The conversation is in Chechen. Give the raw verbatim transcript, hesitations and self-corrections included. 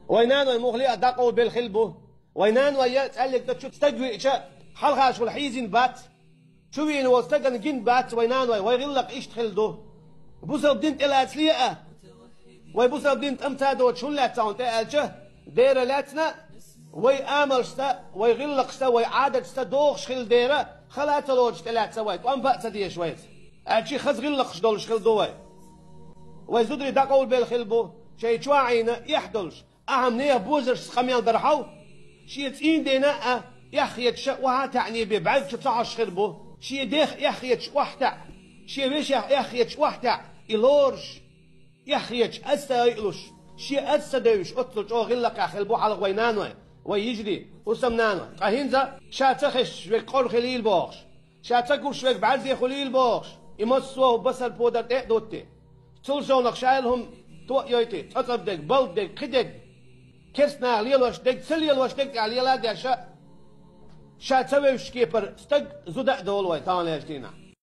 Вай наной мухли а дӀакъовлабелла хилла бу. Вай наной я цӀаьллиг дан чу стаг веача, хьалхашвала хьийзина бац. Чувеана волу стагана гина бац вай наной, вай гӀиллакх иштта хилла ду. Бусалба дин тӀелацале а, вай бусалба дин тӀамца доцуш хӀунда лаьцна хьуна тӀе аьлча, дера лаьцна, вай амалшца, вай гӀиллакхашца, вай Ӏадаташца догӀуш хилла дера, хала а ца лоцуш тӀелаьцна вай, тӀом бан а ца дезаш вайца. Аьлча хаза гӀиллакхаш долуш хилла ду вай. Вай зударий дӀакъовлабелла хилла бу, шайн чохь Ӏийна эхь долуш, ахьа-м нехан бозаршца къамел дар хьал, шен цӀийндена а эхь хеташ охьа а таьӀне бен бӀаьрг чу ца хьожуш хир бу. Шен дех эхь хеташ охьатаьӀ, шен вешех эхь хеташ охьатаьӀ, и лоруш, эхь хеташ аз ца айалуш, шен аз ца девзаш, оццул чӀогӀа гӀиллакхехь хилла бу хьалха вай наной, вай йижарий, хӀусамнаной. Ткъа хӀинца ша ца хезаш верг къора хилийла бохуш, ша ца гуш верг бӀаьрзе хуьлийла бохуш, и массо а басар подар тӀе а дутти. Цул совнах шайла хӀума тоъ йойти, цӀоцӀаб дерг, балд дерг, кхин дерг, керстанаха лелош дерг, ца лелош дерг тӀехь лела а деш, ша ца вевзаш кепара стаг, зуда а долу вай таханлерчу дийнахь.